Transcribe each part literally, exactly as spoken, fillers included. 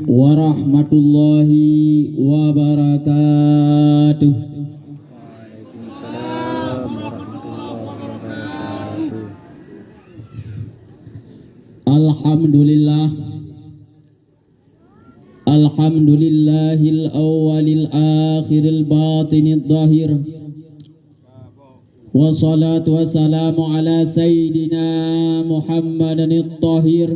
Warahmatullahi wabarakatuh. Alhamdulillah. Alhamdulillahil awwalil akhiril batinid dhahir. Wassalatu wassalamu ala sayyidina Muhammadin thahir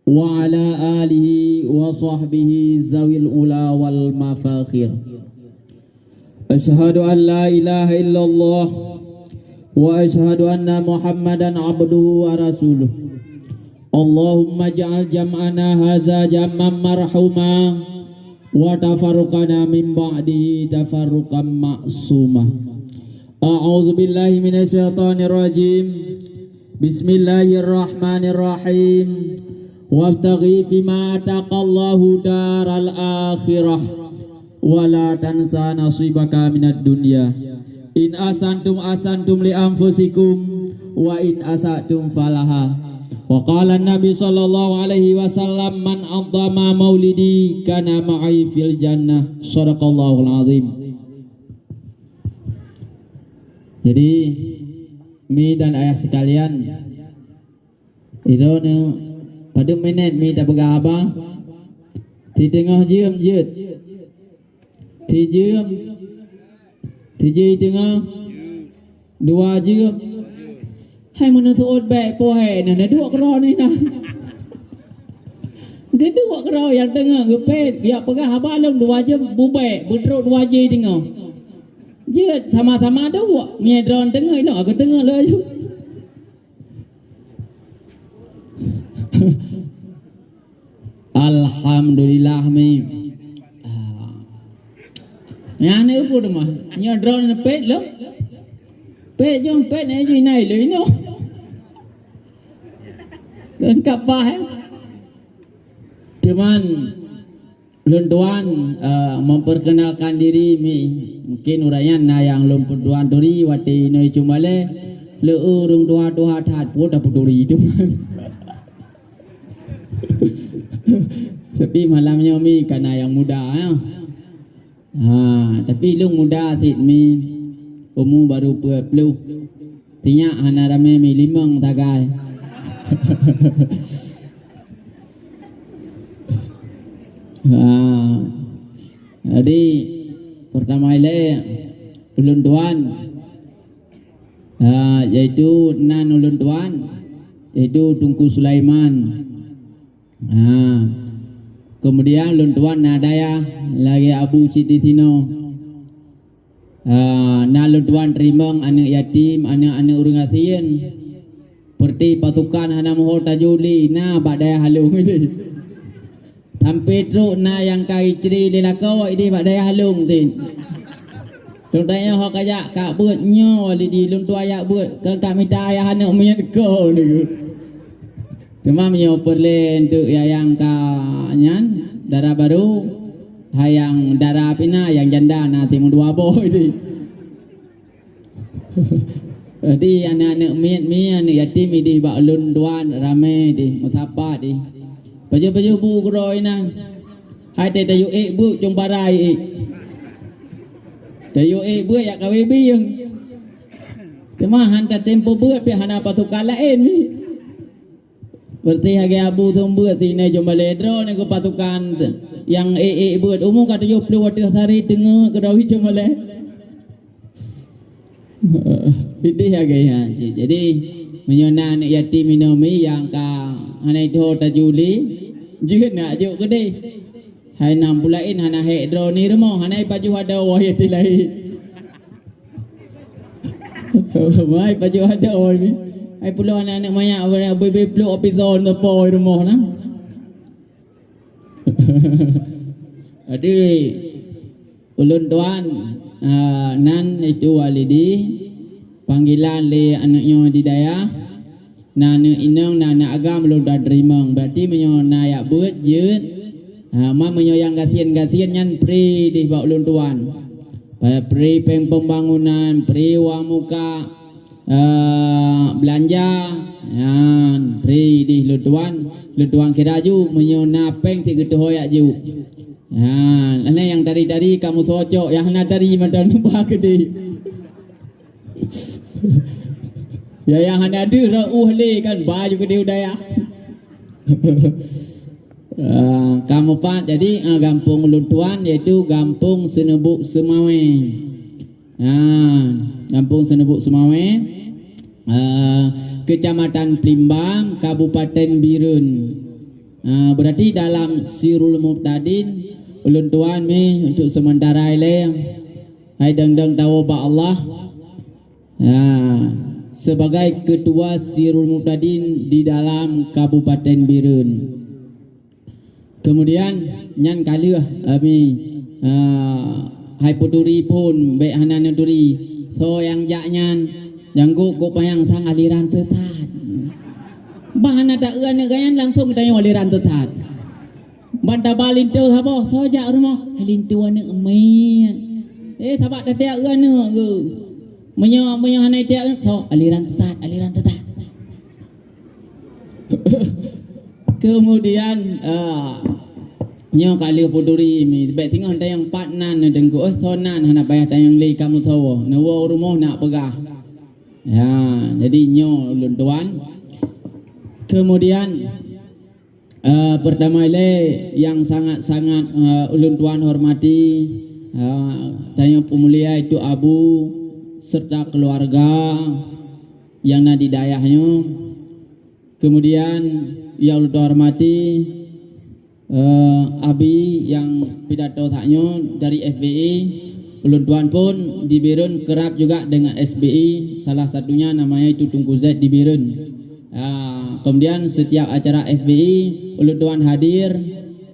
wa ala alihi wa sahbihi zawil ula wal mafakhir. Asyhadu an la ilaha illallah wa asyhadu anna Muhammadan abduhu wa rasuluh. Allahumma ja'al jam'ana hadza jam'an marhuma wa tafarruqana min ba'dihi tafarruqan ma'suma. A'udzu billahi minasy syaithanir rajim. Bismillahirrahmanirrahim. Wabtaghi fima ataqallahu daral akhirah wa la tansa nasibaka minad dunya. In ahsantum ahsantum li anfusikum wa in asa'tum falaha. Wa qala Nabi sallallahu alaihi wasallam, "Man 'azzama maulidi kana ma'i fil jannah." Shadaqallahul azim. Jadi, mi dan ayah sekalian, Droeneuh padub minét mi tapeugah haba? Siteungoh jeuem jeuet. Sijeuem. Sijeuem teungoh. Dua jeuem. Hai meuneuseuôt bék poh hai na, na duek keudroe ni na. Geuduek keudroe nyang teungoh geupét, jak peugah haba lom dua jeuem bubék, beutrok dua jeuem teungoh. Jeuet sama-sama duek, meunyoe droeneuh teungoh, ilong aku teungoh laju. Alhamdulillah, mi. Ah. Nyan ni pun mah. Nyoe droeneuh pét lom. Pét jong pét na jih nai lé inoe. Lengkap bah, eh. Cuman, Lôn tuan, eh, memperkenalkan diri, mi. Mungkin ureueng nyan na nyang lôn peutuan turi watèe inoe cuma lé, lé ureueng tuha-tuha that pun tapeuturi teuma. Tapi malam nyoe mi ka na nyang muda, ya. Ha, tapi lôn muda cit mi, umu baru peuet ploh. Tinyak hana ramé mi limong sagai. Ha. Jadi, pertama ilée ulôn tuan, ha, yaitu nan ulôn tuan, yaitu Teungku Sulaiman. Ha. Kemudian ulôn tuan na dayah lagée Abu Siti Sino. Ah, na lôn tuan teurimong aneuëk yatim, aneuëk-aneuëk ureuëng gasien. Peureuti pasukan hana meuho tajuli na bak dayah Halong idéh. Sampai trok na nyang ka istri lé lakoe idéh bak dayah Halong tin. Lôn tanyong ho kajak ka beuet nyoe lé di lôn tuan jak beuet, ka, ka mita ayah aneuëk miet ko lé. Teuma meunyoe peureulée untuk nyang ka nyan, dara barô, hai nyang dara pih na, nyang janda na timu dua boh idéh. Jadi aneuëk-aneuëk miet mi, aneuëk yatim idéh bak ulôn tuan ramé idéh, meusapat idéh. Pajoh-pajoh bu keudroe inan. Hai tée tayue ék beuet cong parai ék. Tayue ék beuet jak kawé bieng. Teuma han tatem peubeuet pih hana pasukan laén mi. Beureuti lagée Abu Seumbeuet siné jeuem balée droe nyoe keu pasukan nyang ék-ék beuet umu ka tujoh ploh ateueh sari teungeut keudroe jeuem balée. Idéh lagée nyan cit. Jadi meunyoe na aneuëk yatim inoe mi nyang ka hana itho tajuli, jeuet nak jok keudéh. Hai nam peulaén hana hék droe ni rumoh, hana ipajoh adoe woe yatim laén. Mai pajoh adoe ni. Hai pulo aneuëk-aneuëk manyak bebe plok api zon teupoi rumoh na. Jadi ulôn tuan, ah, nan itu walidi panggilan lé aneuëk nyoe di dayah. Na aneuëk inong, na aneuëk agam lôn teurimong. Berarti meunyoe na jak beuet jeuet, ha, ma meunyoe nyang gasien-gasien nyan pri dih bak ulôn tuan. Pri péng pembangunan, pri uang muka, eh, belanja, nyan pri dih lôn tuan. Lôn tuan kira ju, meunyoe na péng cit geutuho jak ju. Ha, nyan nyang tari-tari kamoe socok, nyang hana tari mantong neuba keudeh. Ya, nyang hana deuh rot uh lé kan, ba ju keudeh u dayah. Ah, ka meupat, jadi, ah, gampông ulôn tuan, yaitu Gampông Seuneubok Seumawé. Ah, Gampông Seuneubok Seumawé, ah, Kecamatan Plimbang, Kabupaten Bireuen. Ah, berarti dalam Sirul Mubtadin, ulôn tuan mi untuk sementara ilée, hai dang-dang tawoe bak Allah. Ya, sebagai ketua Sirul Mubtadin di dalam Kabupaten Bireuen. Kemudian nyan ka lheueh, ami, ah, hai peuturi phon bék hana neuturi. Soe nyang jak nyan, nyang gok-gok panyang sang aliran teuthat. Bah hana taeu aneuk gobnyan langsong tanyoe aliran teuthat. Ban taba linto saboh, soe jak rumoh, linto aneuk miet. Eh, sabab tatiak eu aneuk geuh. Meunyoe, meunyoe hana itiak eu, soe, aliran teuthat, aliran teuthat. Kemudian, ah, nyoe ka lheueh peuturi mi, bék singoh tanyong pat nan, teungku, eh, soe nan hana payah tanyong lé kamoe sawoe. Neuwoe u rumoh nak peugah. Ya, jadi nyoe ulôn tuan. Kemudian, Eh, pertama ilée nyang sangat-sangat, eh, ulôn tuan hormati, eh, tanyoe peumulia itu Abu serta keluarga nyang na di dayah nyoe. Kemudian nyang ulôn tuan hormati, eh, Abi nyang pidato saat nyoe dari F B I. Ulôn tuan pun di Bireuen kerap juga dengan F B I, salah satunya namanya itu Teungku Zaid di Bireuen. Ah, kemudian setiap acara F B I ulôn tuan hadir,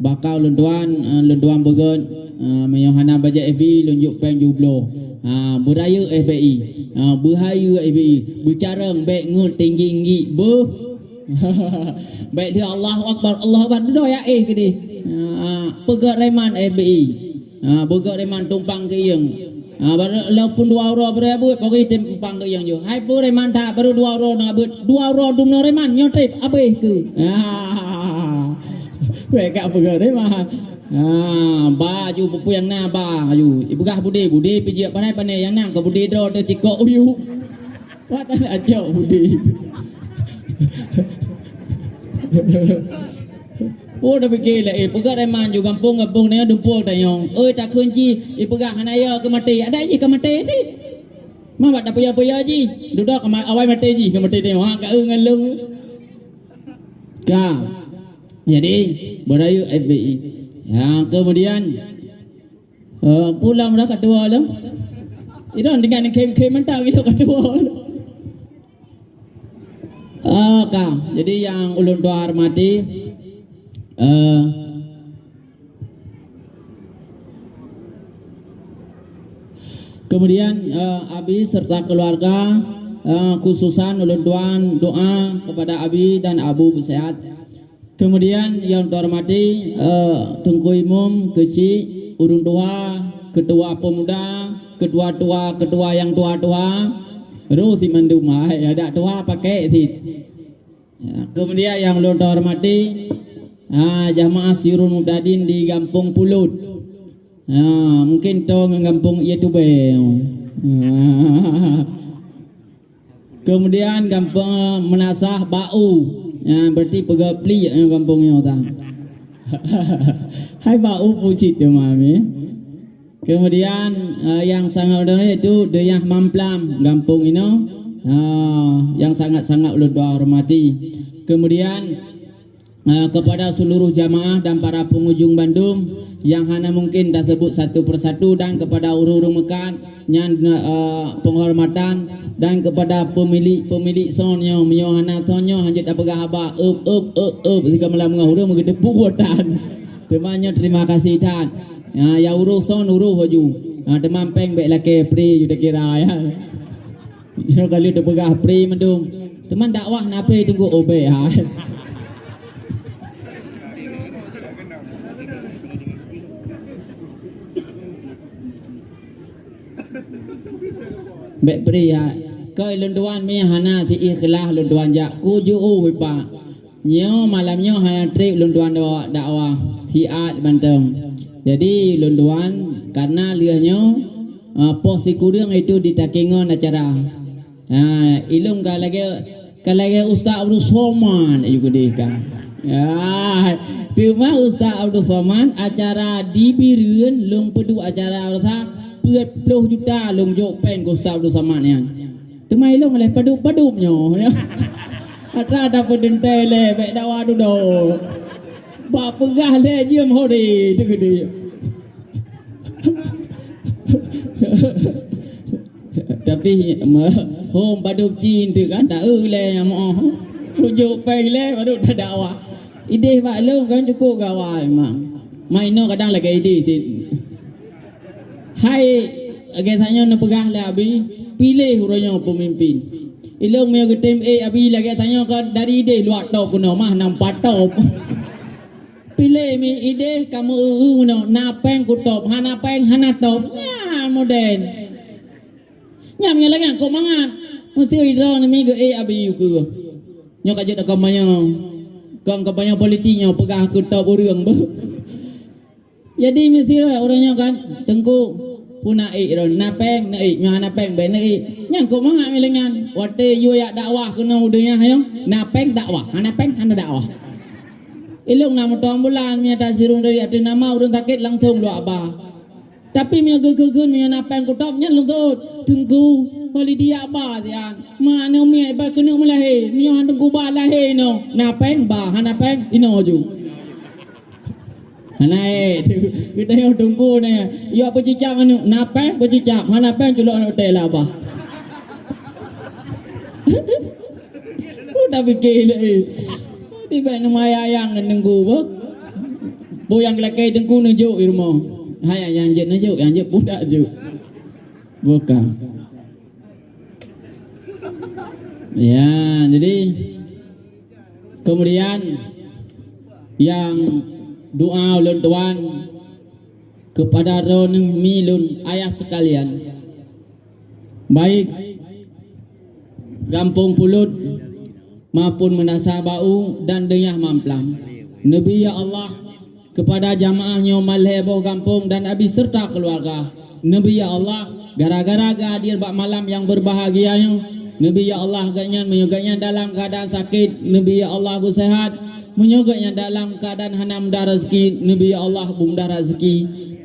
bahkan ulôn tuan, eh, ulôn tuan beugét, eh, meunyoe hana bajée F B I lôn jok péng jubloe. Ah, beurayeuk F B I. Ah, beuhayeue F B I. Beucarông bék ngon tinggi-tinggi beuh. Bék lheueh Allahu Akbar, Allahu Akbar dudoe ya éh keudeh. Ah, peugét reman F B I. Ha, beugét reman tumpang keuieng. Ha, barô lheueh phon dua uroe barô abeuet, pokok tem tumpang keuieng ju. Hai phon reman that, barô dua uroe na abeuet, dua uroe dumnoe reman nyoe trép abéh keu. Ha, wék ka beugét reman. Ha, ba ju peue-peue nyang na ba ju. Ipeugah budé, budé pijak pané-pané nyang na keu budé droe teuh cikok uyu. Wat na cok budé. Oh, dah pikir lah, eh, peugah reman ju gampông-gampông ni dumpol tanyong. Oi, takheun jih, ipeugah hana yo keu maté. Ada jih keu maté jih. Ma bak tapuya-puya jih. Dudoe keu ma-, awai maté jih, keu maté tanyong. Ha, ka eu ngon lôn. Ka. Jadi, beurayeuk F B I. Ya, kemudian, eh, pulang dah ka tuwo lom. Idong dengan khem-khem mantap gitu ka tuwo lom. Ah, ka. Jadi nyang ulôn tuan hormati, eh, kemudian, eh, Abi serta keluarga, eh, khususan ulôn tuan doa kepada Abi dan Abu Besar. Kemudian nyang teuhormati, eh, Teungku Imum, Keuchik, Ureueng Tuha, Ketua Pemuda, Ketua-tua, Ketua nyang tuha-tuha, roh si mandum, hai, adak tuha pakai sit. Ya, kemudian nyang lôn teuhormati, ah, jamaah Sirul Mubtadin di Gampông Pulot. Ya, mungkin to ngon gampông ié tubée. Kemudian gampông Meunasah Bak U. Ya, berarti peugah plik, ya, gampông nyoe tah. Hai Bak U pucit teuma mi. Kemudian, eh, nyang sangat ulôn yaitu Deuyah Mamplam, gampông inoe. Ah, nyang sangat-sangat ulôn tuan hormati. Kemudian, eh, kepada seluruh jamaah dan para pengunjung bandum yang hana mungkin tasebut satu persatu dan kepada ureueng-ureueng meukat nyan, eh, penghormatan dan kepada pemilik-pemilik sound nyoe, meunyoe hana sound nyoe hanjeuet tapeugah haba, up, up, up, up, sigoe malam meungoh ureueng meugeudeupu buatan. Teuma nyoe terima kasih that. Ya, ya uroe sound uroe laju. Ha, teuma péng bék lakée free ju takira ya. Nyoe ka lheueh teupeugah free mandum. Teuma dakwah na free teungku obéh ha. Bék free ha. Keu lôn tuan mi hana si ikhlas lôn tuan jak. Ku jiôh ipak. Nyoe malam nyoe hana trép lôn tuan dakwah, dakwah siat mantong. Jadi lôn tuan, karena lheueh nyoe, ah, poh sikureueng itu ditakengon acara. Ha, ilôn ka lagèe, ka lagèe Ustaz Abdul Somad aju keudeh ka. Ya, teuma Ustaz Abdul Somad acara di Bireuen lôn peuduek acara rasa peuet ploh juta lôn jok péng keu Ustaz Abdul Somad nyan. Teuma ilôn lé padub-padub nyoe. Atra ada peudentée lé bék dawa dudoe. Bak peugah lé jeuem hore teukeudeh. Tapi me-, hom padub cin tu kan tak eu lé nyang moh. Ujok péng lé baru tak dawa. Ideh bak lôn kan cukup gawai memang. Mai inoe kadang lagèe ideh cit. Hai, lagèe tanyoe neupeugah lé Abi, piléh uroe nyoe peumimpin. Ilôn meunyoe geutem ék Abi lagèe tanyoe ka dari ideh luwat top keunoe mah nampak top. Piléh mi ideh kamoe eu-eu meunoe, na péng kutop, hana péng hana top. Nyan modern. Nyan meunyoe lagèe nyan kok mangat. Meusti droeneuh mi geu ék Abi ukeue. Nyoe ka jeuet kampanye. Kon kampanye politik nyoe peugah keu top ureueng beuh. Jadi miseue ureueng nyoe kan, Teungku, peue na ék droen, na péng na ék, nyoe hana péng bék na ék. Nyan kok mangat milék nyan. Watèe yue jak dakwah keunoe u dônya nyoe, na péng dakwah, hana péng hana dakwah. Ilôn na moto ambulan, meunyoe tasirông dari ateueh nama ureueng sakét langsông luwah ba. Tapi meunyoe geukheun-kheun meunyoe na péng kutop nyan lôn seuôt, Teungku, Walidi jak ba sian. Ma nyoe miet ba keuneuk meulahé, meunyoe han Teungku ba lahé inoe, na péng ba, hana péng inoe ju. Hana ék, geutanyoe Teungku nyoe, yue peucicak aneuk, na péng peucicak, hana péng culok aneuk teh lah bah. Udah pikir lé. Di baik nama ayang ngon Teungku bah. Peue nyang lakèe Teungku neujok di rumoh. Hai nyang jeuet neujok, nyang jeuet pun tak jok. Bukan. Ya, jadi kemudian nyang doa ulôn tuan kepada droeneuh mi lôn ayah sekalian, baik Gampông Pulot maupun Meunasah Ba'u dan Deungyah Mamplam. Neubri ya Allah kepada jamaah nyoe malhée boh gampông dan Abi serta keuluwarga. Neubri ya Allah, gara-gara geuhadir bak malam nyang beubahgia nyoe, neubri ya Allah gobnyan meunyoe gobnyan dalam keuadaan sakét, neubri ya Allah beuseuhat. Meunyoe gobnyan dalam keuadaan hana mudah raseuki, neubri ya Allah beumudah raseuki.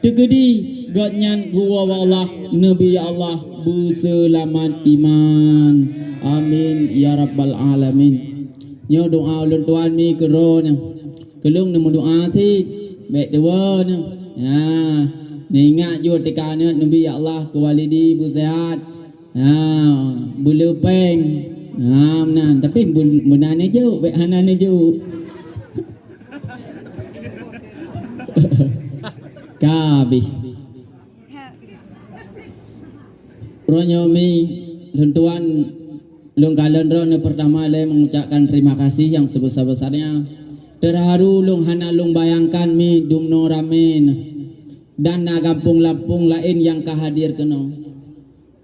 Teukeudi gobnyan geuwoe bak Allah, neubri ya Allah beuseulamat iman. Amin ya rabbal alamin. Nyoe doa ulôn tuan mi keu droeneuh. Keu lôn neumeudoa cit, bék tuwoe nyoe. Ya, neuingat jeuet teuka nyoe neubri ya Allah keu Walidi beuseuhat. Ha, beuleu péng. Ha, meunan. Tapi beu-, meunan neujok, bék hana neujok. Ka habéh. Uroe nyoe mi, lôn tuan, lôn kalon droeneuh peurtama lé mengucapkan terima kasih yang sebesar-besarnya. Terharu lôn hana lôn bayangkan mi dumnoe ramé neuh. Dan na gampông-lampông laén nyang ka hadir keunoe.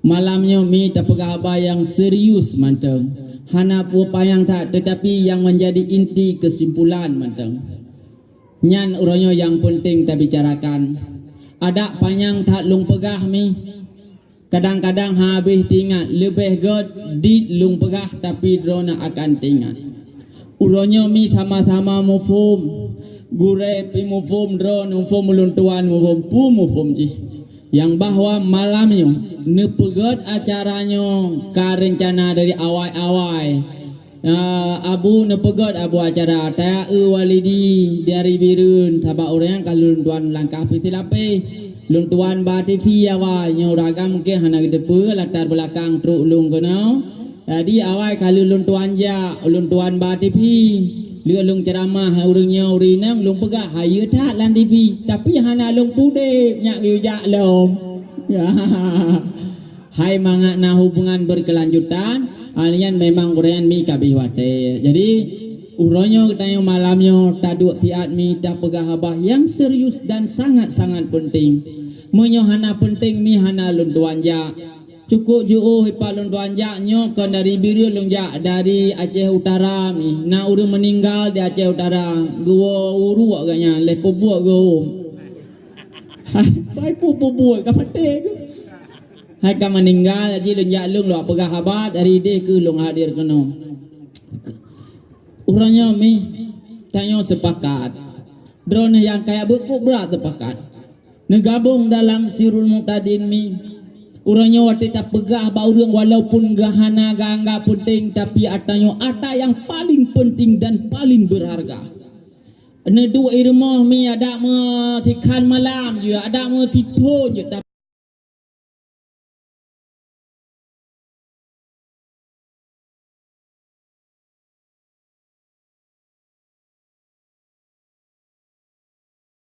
Malam nyoe mi tapeugah haba nyang serius mantong. Hana peue panyang that, tetapi nyang menjadi inti kesimpulan mantong. Nyan uroe nyoe nyang peunteng tabicarakan. Adak panyang that lôn peugah mi. Kadang-kadang habéh teuingat, leubeh gét dit lôn peugah, tapi droeneuh akan teuingat. Uroe nyoe mi sama-sama muphom. Gurée pi muphom, droeneuh muphom, ulôn tuan muphom, peue muphom jih. Nyang bahwa malam nyoe neupeugét acara nyoe ka reuncana dari awai-awai. Ah, Abu neupeugét Abu acara, ta-eu Walidi dari Bireuen, sabab ureuëng ka lôn tuan langkah pih silapéh. Lôn tuan ba T V awai, nyoe ureuëng agam mungken hana geuteupeue latar belakang trok lôn keunoe. Jadi awai ka lheueh lôn tuan jak, lôn tuan ba T V. Lheueh lôn ceuramah ureuëng nyoe ureuëng inong lôn peugah hayeue that lam T V, tapi hana lôn pudeb nyak geuyue jak lom. Hai mangat na hubungan berkelanjutan, hal nyan memang ureuëng nyan mi kabéh watée. Jadi uroe nyoe geutanyoe malam nyoe taduek siat mi tapeugah haba nyang serius dan sangat-sangat peunteng. Meunyoe hana peunteng mi hana lôn tuan jak. Cukup jiôh ipat lôn tuan jak nyoe kon dari Bireuen lôn jak, dari Aceh Utara mi. Na ureuëng meuninggal di Aceh Utara, geuwoe uruek geuh nyan lheueh peubuet geuh. Hai, pai pu peubuet ka maté geuh. Hai ka meuninggal, jadi lôn jak lôn lôn peugah haba dari idéh keu lôn hadir keunoe. Uroe nyoe mi, tanyoe seupakat. Droeneuh nyang kaya beukup brat teupakat. Neugabong dalam Sirul Muhtadin mi. Uroe nyoe watée tapeugah bak ureuëng walaupun geuh hana geuanggap peunteng, tapi ata nyoe ata nyang paling peunteng dan paling beurharga. Neuduek i rumoh mi adak meusikhan malam jeuet, adak meusiphon jeuet,